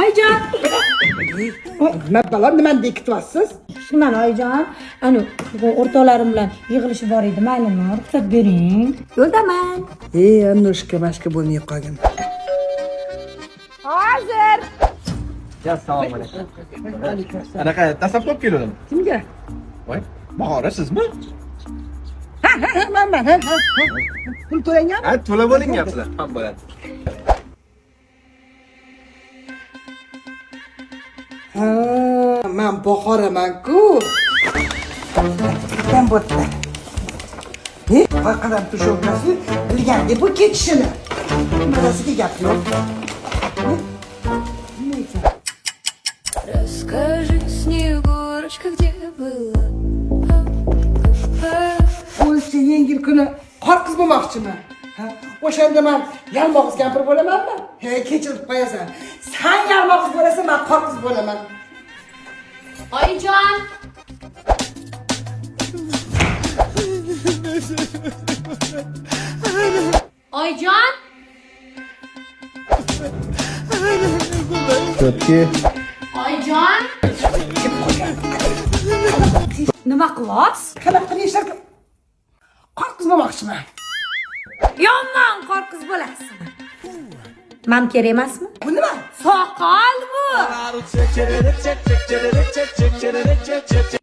Oyijon. Nima balo, nimani bekityapsiz? Shundan, oyijon, ani bugun o'rtoqlarim bilan yig'ilish bor edi, maylimi, ruxsat bering. Yo'ldaman. E, Аннушка, mashka bo'lmay qolgin. Hozir. Assalomu alaykum. Anaqa tasavvur olib kelgandim. Kimga? Voy, Bahora, sizmi? Ha, manman, ha, ha. Pul to'langanmi? Ha, to'lab olinganmisizlar. Ham bo'ladi. Ha, man Buxoraman-ku. Kim bo'pti? Ne? Orqadan tushovkasi bilgandek bu ketishini. Nimasiga gap yo'q. Ne? Nima ekan? Расскажи, Снегурочка, где была? O'zicha yengil kuni qor qiz bo'lmoqchiman. Ha, o'shanda man yalmog'iz kampir bo'lamanmi? He, kechirib qo'yasan. San yalmog'iz bo'lasan, man qor qiz bo'laman. Oyijon. Oyijon. Ko'pki. Oyijon. Nima qilyapsiz? Qanaqa qilib ishlar? Qor qiz bo'lmoqchiman. Yomon qor qiz bo'lasiz. Mam kerak emasmi? Bu nima? Soqol bu.